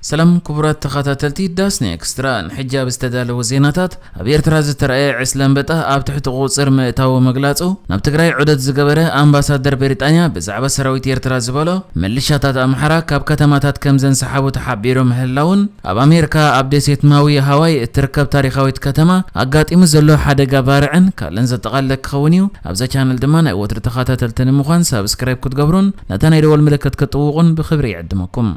ሰላም ክቡራት ተኸታተልቲ ዳስኒ ኤክስትራ፣ ንሕጂ ኣብ ዝተዳለወ ዜናታት፣ ኣብ ኤርትራ ዝተረኣየ ዕስለ ኣንበጣ ኣብ ትሕቲ ቁጽር ምእታዉ ምግላጹ፣ ናብ ትግራይ ዑደት ዝገበረ ኣምባሳደር ብሪጣንያ ብዛዕባ ሰራዊት ኤርትራ ዝበሎ፣ ምልሻታት ኣምሓራ ካብ ከተማታት ከም ዘንሰሓቡ ተሓቢሩ ምህላዉን፣ ኣብ ኣሜሪካ ኣብ ደሴት ማዊ ሃዋይ እትርከብ ታሪኻዊት ከተማ ኣጋጢሙ ዘሎ ሓደጋ ባርዕን ካልእን ዘጠቓለለ ክኸውን እዩ። ኣብዛ ቻነል ድማ ናይ ወትሪ ተኸታተልቲ ንምዃን ሳብስክራይብ ክትገብሩን ነታ ናይ ደወል ምልክት ክትጥውቑን ብኽብሪ ይዕድመኩም።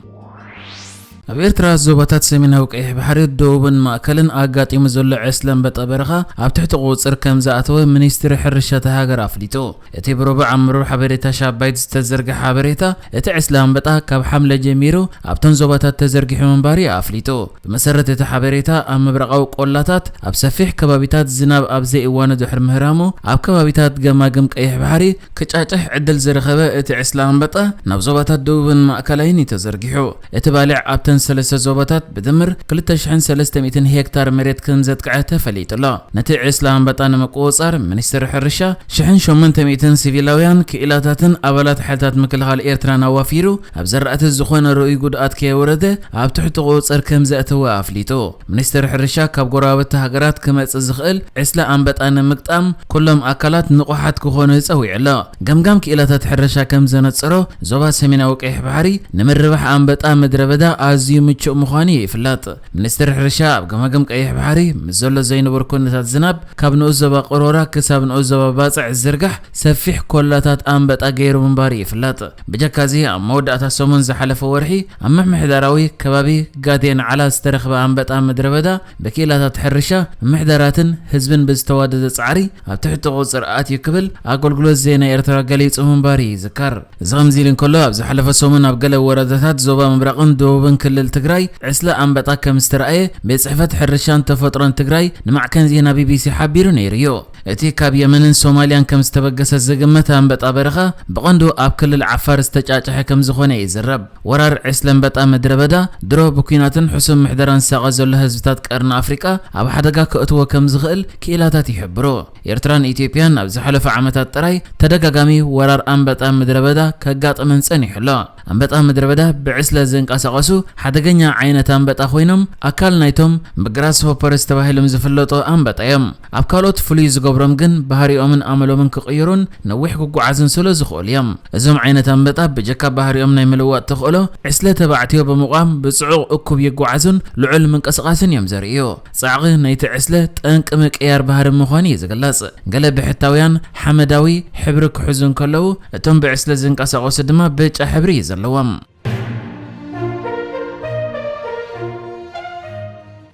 ኣብ ኤርትራ ዞባታት ሰሜናዊ ቀይሕ ባሕሪ፣ ደቡብን ማእከልን ኣጋጢሙ ዘሎ ዕስለ ኣንበጣ በረኻ ኣብ ትሕቲ ቁጽር ከም ዝኣተወ ሚኒስትሪ ሕርሻ እታ ሃገር ኣፍሊጡ። እቲ ብረቡዕ ኣብ መርበብ ሓበሬታ ሻባይት ዝተዘርግሐ ሓበሬታ፣ እቲ ዕስለ ኣንበጣ ካብ ሓምለ ጀሚሩ ኣብተን ዞባታት ተዘርጊሑ ምንባሩ እዩ ኣፍሊጡ። ብመሰረት እቲ ሓበሬታ፣ ኣብ ምብራቓዊ ቆላታት ኣብ ሰፊሕ ከባቢታት ዝናብ ኣብ ዘይእዋኑ ድሕሪ ምህራሙ፣ ኣብ ከባቢታት ገማግም ቀይሕ ባሕሪ ክጫጭሕ ዕድል ዝረኸበ እቲ ዕስለ ኣንበጣ ናብ ዞባታት ደቡብን ማእከላይን እዩ ተዘርጊሑ። እቲ ባልዕ ኣብተን ሰለስተ ዞባታት ብድምር ክልተ ሽሕን ሰለስተ ሚእትን ሄክታር መሬት ከም ዘጥቅዐ ተፈሊጡ ኣሎ። ነቲ ዕስለ ኣንበጣ ንምቁጽጻር፣ ሚኒስትሪ ሕርሻ ሽሕን ሸሞንተ ሚእትን ሲቪላውያን ክኢላታትን ኣባላት ሓይልታት ምክልኻል ኤርትራን ኣዋፊሩ፣ ኣብ ዘራእቲ ዝኾነ ርኡይ ጉድኣት ከየወረደ ኣብ ትሕቲ ቁጽር ከም ዘእተወ ኣፍሊጡ። ሚኒስትሪ ሕርሻ ካብ ጎረባብቲ ሃገራት ክመጽእ ዝኽእል ዕስለ ኣንበጣ ንምግጣም ኩሎም ኣካላት ንቑሓት ክኾኑ ጸዊዑ ኣሎ። ገምጋም ክኢላታት ሕርሻ ከም ዘነጸሮ፣ ዞባ ሰሜናዊ ቀይሕ ባሕሪ ንምርባሕ ኣንበጣ ምድረ በዳ ኣዝዩ ምቹእ ምዃኑ ይፍለጥ። ሚኒስትሪ ሕርሻ ኣብ ገማግም ቀይሕ ባሕሪ ምስ ዘሎ ዘይንቡር ኩነታት ዝናብ፣ ካብ ንኡስ ዞባ ቆሮራ ክሳብ ንኡስ ዞባ ባጽዕ ዝዝርጋሕ ሰፊሕ ኮላታት ኣንበጣ ገይሩ ምንባሩ ይፍለጥ። ብጀካዚ፣ ኣብ መወዳእታ ሰሙን ዝሓለፈ ወርሒ ኣብ ምምሕዳራዊ ከባቢ ጋዴን ዓላ ዝተረኽበ ኣንበጣ ምድረ በዳ ብክኢላታት ሕርሻ፣ ምምሕዳራትን ህዝብን ብዝተዋደደ ጻዕሪ ኣብ ትሕቲ ቁጽር ኣትዩ ክብል ኣገልግሎት ዜና ኤርትራ ገሊጹ ምንባሩ ይዝከር። እዚ ከምዚ ኢሉ እንከሎ፣ ኣብ ዝሓለፈ ሰሙን ኣብ ገለ ወረዳታት ዞባ ምብራቕን ደቡብን ክልል ትግራይ ዕስለ ኣንበጣ ከም ዝተረኣየ ቤት ጽሕፈት ሕርሻን ተፈጥሮን ትግራይ ንማዕከን ዜና ቢቢሲ ሓቢሩ ነይሩ እዩ። እቲ ካብ የመንን ሶማልያን ከም ዝተበገሰ ዝግመት ኣንበጣ በረኻ ብቐንዱ ኣብ ክልል ዓፋር ዝተጫጨሐ ከም ዝኾነ ይዝረብ። ወራር ዕስለ ኣንበጣ ምድረ በዳ ድሮ ብኲናትን ሕሱም ምሕደራን ዝሳቐ ዘሎ ህዝብታት ቀርኒ ኣፍሪቃ ኣብ ሓደጋ ከእትዎ ከም ዝኽእል ክኢላታት ይሕብሩ። ኤርትራን ኢትዮጵያን ኣብ ዝሓለፈ ዓመታት ጥራይ ተደጋጋሚ ወራር ኣንበጣ ምድረ በዳ ከጋጥመን ጸኒሑ ኣሎ። ኣንበጣ ምድረ በዳ ብዕስለ ዝንቀሳቐሱ ሓደገኛ ዓይነት ኣንበጣ ኮይኖም፣ ኣካል ናይቶም ብግራስሆፐርስ ተባሂሎም ዝፍለጡ ኣንበጣ እዮም። ኣብ ካልኦት ፍሉይ ዝገብሮም ግን ባህሪኦምን ኣመሎምን ክቕይሩን ነዊሕ ክጓዓዙን ስለ ዝኽእሉ እዮም። እዞም ዓይነት ኣንበጣ ብጀካ ባህሪኦም ናይ ምልዋጥ ተኽእሎ፣ ዕስለ ተባዕትዮ ብምቋም ብጽዑቕ እኩብ ይጓዓዙን ልዑል ምንቅስቓስን እዮም ዘርእዩ። ጻዕቒ ናይቲ ዕስለ ጠንቂ ምቅያር ባህሪ ምዃኑ እዩ ዝግለጽ። ገለ ብሕታውያን ሓመዳዊ ሕብሪ ክሕዙ እንከለዉ፣ እቶም ብዕስለ ዝንቀሳቐሱ ድማ ብጫ ሕብሪ እዩ ዘለዎም።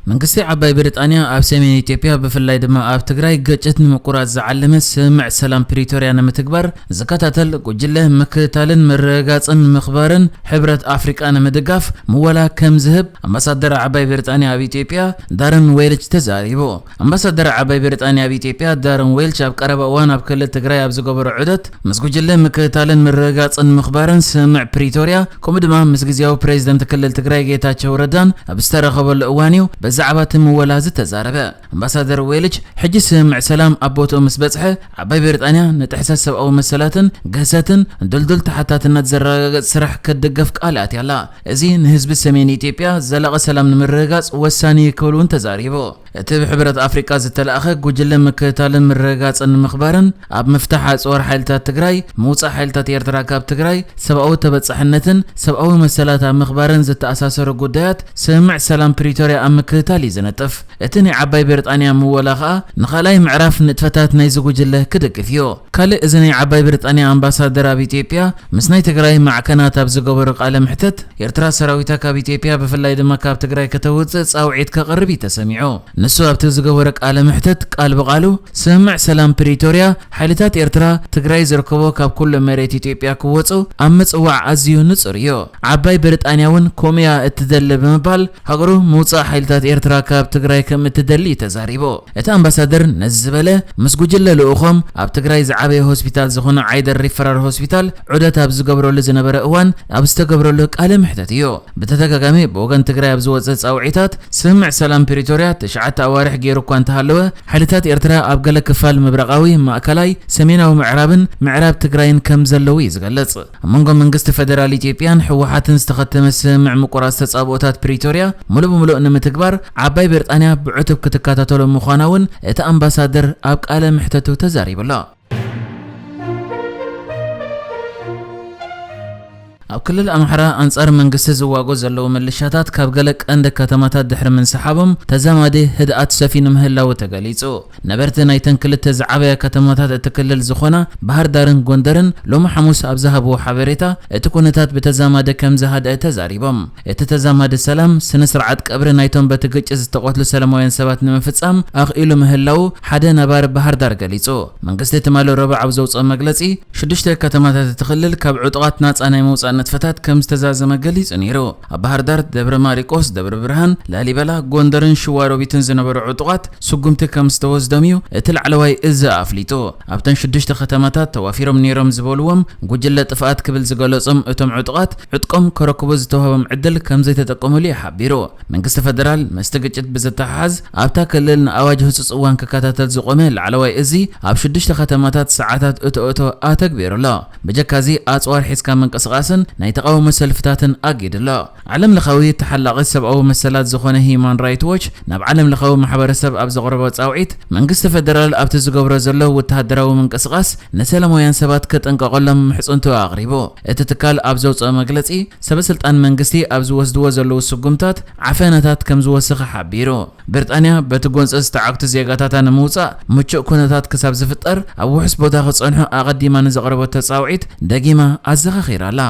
መንግስቲ ዓባይ ብሪጣንያ ኣብ ሰሜን ኢትዮጵያ፣ ብፍላይ ድማ ኣብ ትግራይ፣ ግጭት ንምቁራጽ ዝዓለመ ስምምዕ ሰላም ፕሪቶርያ ንምትግባር ዝከታተል ጉጅለ ምክትታልን ምርግጋጽን ምኽባርን ሕብረት ኣፍሪቃ ንምድጋፍ ምወላ ከም ዝህብ ኣምባሳደር ዓባይ ብሪጣንያ ኣብ ኢትዮጵያ ዳረን ዌልች ተዛሪቡ። ኣምባሳደር ዓባይ ብሪጣንያ ኣብ ኢትዮጵያ ዳረን ዌልች ኣብ ቀረባ እዋን ኣብ ክልል ትግራይ ኣብ ዝገበሮ ዑደት፣ ምስ ጉጅለ ምክትታልን ምርግጋጽን ምኽባርን ስምምዕ ፕሪቶርያ፣ ከምኡ ድማ ምስ ግዝያዊ ፕሬዚደንት ክልል ትግራይ ጌታቸው ረዳን ኣብ ዝተረኸበሉ እዋን እዩ ብዛዕባ እቲ ምወላ ዝተዛረበ። ኣምባሳደር ዌልች፣ ሕጂ ስምምዕ ሰላም ኣብ ቦትኡ ምስ በጽሐ፣ ዓባይ ብሪጣንያ ንጥሕሰት ሰብኣዊ መሰላትን ግህሰትን ድልዱል ተሓታትነት ዘረጋግጽ ስራሕ ክትድግፍ ቃል ኣትያ ኣላ። እዚ ንህዝቢ ሰሜን ኢትዮጵያ ዘላቒ ሰላም ንምርግጋጽ ወሳኒ እዩ ክብል እውን ተዛሪቡ። እቲ ብሕብረት ኣፍሪቃ ዝተላእኸ ጉጅለ ምክትታልን ምርግጋጽን ንምኽባርን ኣብ ምፍታሕ ኣጽዋር ሓይልታት ትግራይ፣ ምውጻእ ሓይልታት ኤርትራ ካብ ትግራይ፣ ሰብኣዊ ተበጻሕነትን ሰብኣዊ መሰላት ኣብ ምኽባርን ዝተኣሳሰሩ ጉዳያት ስምምዕ ሰላም ፕሪቶርያ ኣብ ምክትታል እዩ ዝነጥፍ። እቲ ናይ ዓባይ ብሪጣንያ ምወላ ከኣ ንኻልኣይ ምዕራፍ ንጥፈታት ናይዚ ጉጅለ ክድግፍ እዩ። ካልእ እዚ ናይ ዓባይ ብሪጣንያ ኣምባሳደር ኣብ ኢትዮጵያ ምስ ናይ ትግራይ ማዕከናት ኣብ ዝገበሮ ቃለ ምሕተት፣ ኤርትራ ሰራዊታ ካብ ኢትዮጵያ ብፍላይ ድማ ካብ ትግራይ ከተውጽእ ጻውዒት ከቕርብ እዩ ተሰሚዑ። ንሱ ኣብቲ ዝገበሮ ቃለ ምሕተት ቃል ብቓሉ፣ ስምምዕ ሰላም ፕሪቶርያ ሓይልታት ኤርትራ ትግራይ ዝርከቦ ካብ ኩሉ መሬት ኢትዮጵያ ክወጹ ኣብ ምጽዋዕ ኣዝዩ ንጹር እዩ። ዓባይ ብሪጣንያ እውን ከምኡ'ያ እትደሊ ብምባል፣ ሃገሩ ምውጻእ ሓይልታት ኤርትራ ካብ ትግራይ ከም እትደሊ እዩ ተዛሪቡ። እቲ ኣምባሳደር ነዚ ዝበለ፣ ምስ ጉጅለ ልኡኾም ኣብ ትግራይ ዝዓበየ ሆስፒታል ዝኾነ ዓይደር ሪፈራል ሆስፒታል ዑደት ኣብ ዝገብረሉ ዝነበረ እዋን ኣብ ዝተገብረሉ ቃለ ምሕተት እዩ። ብተደጋጋሚ ብወገን ትግራይ ኣብ ዝወጸ ጻውዒታት፣ ስምምዕ ሰላም ፕሪቶርያ ትሽዓተ ኣዋርሕ ገይሩ እኳ እንተሃለወ፣ ሓይልታት ኤርትራ ኣብ ገለ ክፋል ምብራቓዊ፣ ማእከላይ፣ ሰሜናዊ ምዕራብን ምዕራብ ትግራይን ከም ዘለዉ እዩ ዝገልጽ። ኣብ መንጎ መንግስቲ ፈደራል ኢትዮጵያን ህወሓትን ዝተኸተመ ስምምዕ ምቁራጽ ተጻብኦታት ፕሪቶርያ ሙሉእ ብሙሉእ ንምትግባር ዓባይ ብሪጣንያ ብዕቱብ ክትከታተሎ ምዃና እውን እቲ ኣምባሳደር ኣብ ቃለ መሕተቱ ተዛሪቡ ኣሎ። ኣብ ክልል ኣምሓራ ኣንጻር መንግስቲ ዝዋጉ ዘለዉ ምልሻታት ካብ ገለ ቀንዲ ከተማታት ድሕሪ ምንስሓቦም ተዛማዲ ህድኣት ሰፊኑ ምህላዉ ተገሊጹ። ነበርቲ ናይተን ክልተ ዝዓበያ ከተማታት እቲ ክልል ዝኾና ባህር ዳርን ጎንደርን ሎሚ ሓሙስ ኣብ ዝሃብዎ ሓበሬታ እቲ ኩነታት ብተዛማዲ ከም ዝሃድአ ተዛሪቦም። እቲ ተዛማዲ ሰላም ስነ ስርዓት ቀብሪ ናይቶም በቲ ግጭት ዝተቐትሉ ሰላማውያን ሰባት ንምፍጻም ኣኽኢሉ ምህላዉ ሓደ ነባሪ ባህር ዳር ገሊጹ። መንግስቲ ትማሊ ረቡዕ ኣብ ዘውፅኦ መግለጺ ሽዱሽተ ከተማታት እቲ ክልል ካብ ዕጡቓት ናጻ ናይ ምውጻእ ንጥፈታት ከም ዝተዛዘመ ገሊጹ ነይሩ። ኣብ ባህር ዳር፣ ደብረ ማሪቆስ፣ ደብረ ብርሃን፣ ላሊበላ፣ ጎንደርን ሽዋሮቢትን ዝነበሩ ዕጡቓት ስጉምቲ ከም ዝተወስዶም እዩ እቲ ላዕለዋይ እዚ ኣፍሊጡ። ኣብተን ሽዱሽተ ከተማታት ተዋፊሮም ነይሮም ዝበልዎም ጉጅለ ጥፍኣት ክብል ዝገለጾም እቶም ዕጡቓት ዕጥቆም ከረክቡ ዝተዋህቦም ዕድል ከም ዘይተጠቀሙሉ እዩ ሓቢሩ። መንግስቲ ፈደራል ምስቲ ግጭት ብዝተሓሓዝ ኣብታ ክልል ንኣዋጅ ህጹጽ እዋን ክከታተል ዝቖመ ላዕለዋይ እዚ ኣብ ሽዱሽተ ከተማታት ሰዓታት እቶ እቶ ኣተግቢሩ ኣሎ። ብጀካዚ ኣጽዋር ሒዝካ ምንቅስቓስን ናይ ተቓውሞ ሰልፍታትን ኣጊዱ ኣሎ። ዓለም ለኻዊ ተሓላቒ ሰብኣዊ መሰላት ዝኾነ ሂዩማን ራይት ዎች ናብ ዓለም ለኻዊ ማሕበረሰብ ኣብ ዘቕረቦ ጻውዒት መንግስቲ ፈደራል ኣብቲ ዝገብሮ ዘሎ ወተሃደራዊ ምንቅስቓስ ንሰላማውያን ሰባት ከጠንቀቐሎም ምሕጽንትኡ ኣቕሪቡ። እቲ ትካል ኣብ ዘውፅኦ መግለፂ ሰበ ስልጣን መንግስቲ ኣብ ዝወስድዎ ዘለዉ ስጉምታት ዓፈናታት ከም ዝወሰኸ ሓቢሩ። ብሪጣንያ በቲ ጎንፂ ዝተዓግቱ ዜጋታታ ንምውፃእ ምቹእ ኩነታት ክሳብ ዝፍጠር ኣብ ውሑስ ቦታ ክፀንሑ ኣቐዲማ ንዘቕረበቶ ፃውዒት ደጊማ ኣዘኻኺራ ኣላ።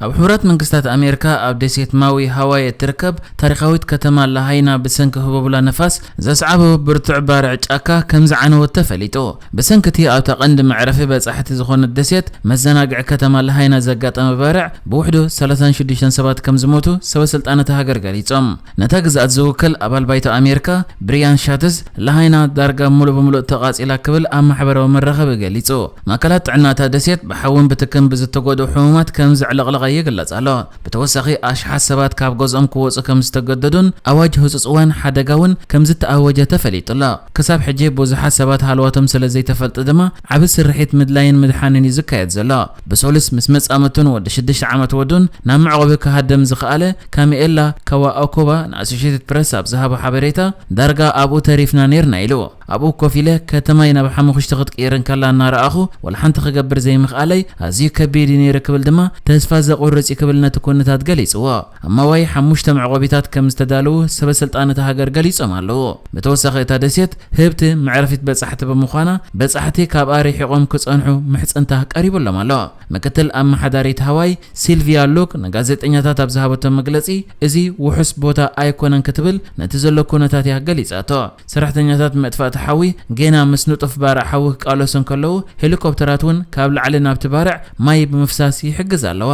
ኣብ ሕቡራት መንግስታት ኣሜሪካ ኣብ ደሴት ማዊ ሃዋይ እትርከብ ታሪኻዊት ከተማ ላሃይና ብሰንኪ ህቦብላ ነፋስ ዘስዓቦ ብርቱዕ ባርዕ ጫካ ከም ዝዓነወት ተፈሊጡ። ብሰንኪ እቲ ኣብታ ቀንዲ መዕረፊ በጻሕቲ ዝኾነት ደሴት መዘናግዒ ከተማ ላሃይና ዘጋጠመ ባርዕ ብውሕዱ ሰላሳን ሽዱሽተን ሰባት ከም ዝሞቱ ሰበ ስልጣን እታ ሃገር ገሊጾም። ነታ ግዝኣት ዝውክል ኣባል ባይቶ ኣሜሪካ ብሪያን ሻትዝ ላሃይና ዳርጋ ሙሉእ ብሙሉእ ተቓጺላ ክብል ኣብ ማሕበራዊ መራኸቢ ገሊጹ። ማእከላት ጥዕና እታ ደሴት ብሓውን ብትክን ብዝተጎድኡ ሕሙማት ከም ዘዕለቕለቐ ይግለጽ ኣሎ። ብተወሳኺ ኣሽሓት ሰባት ካብ ገዝኦም ክወጹ ከም ዝተገደዱን ኣዋጅ ህጹጽ እዋን ሓደጋ እውን ከም ዝተኣወጀ ተፈሊጡ ኣሎ። ክሳብ ሕጂ ብዙሓት ሰባት ሃለዋቶም ስለ ዘይተፈልጠ ድማ ዓቢ ስርሒት ምድላይን ምድሓንን እዩ ዝካየድ ዘሎ። ብሰሉስ ምስ መጻምቱን ወዲ ሽዱሽተ ዓመት ወዱን ናብ መዕቆቢ ክሃድም ዝኸኣለ ካሚኤላ ካዋኦኮባ ንኣሶሼትድ ፕረስ ኣብ ዝሃቦ ሓበሬታ ዳርጋ ኣብኡ ተሪፍና ነይርና ኢሉ። ኣብኡ ኮፍ ኢለ ከተማይ ናብ ሓሙኽሽቲ ክትቅየር እንከላ እናረኣኹ ዋላ ሓንቲ ክገብር ዘይምኽኣለይ ኣዝዩ ከቢድ እዩ ነይሩ ክብል ድማ ተስፋ ዘቑርጽ እዩ ክብል ነቲ ኩነታት ገሊጽዎ። ኣብ ማዋይ ሓሙሽተ መዕቆቢታት ከም ዝተዳለዉ ሰበ ስልጣን እታ ሃገር ገሊጾም ኣለዉ። ብተወሳኺ እታ ደሴት ህብቲ መዕረፊት በጻሕቲ ብምዃና በጻሕቲ ካብኣ ርሒቖም ክጸንሑ ምሕጽንታ ቀሪቡሎም ኣሎ። ምክትል ኣመሓዳሪት ሃዋይ ሲልቪያ ሉክ ንጋዜጠኛታት ኣብ ዝሃበቶ መግለጺ እዚ ውሑስ ቦታ ኣይኮነን ክትብል ነቲ ዘሎ ኩነታት እያ ገሊጻቶ። ሰራሕተኛታት መጥፋእቲ ሓዊ ጌና ምስ ንጡፍ ባርዕ ሓዊ ክቃለሱ እንከለዉ ሄሊኮፕተራት እውን ካብ ላዕሊ ናብቲ ባርዕ ማይ ብምፍሳስ ይሕግዛ ኣለዋ።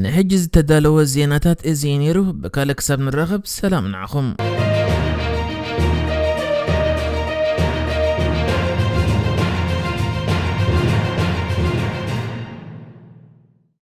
ንሕጂ ዝተዳለወ ዜናታት እዚ እዩ ነይሩ። ብካልእ ክሳብ ንራኸብ ሰላም ንዓኹም።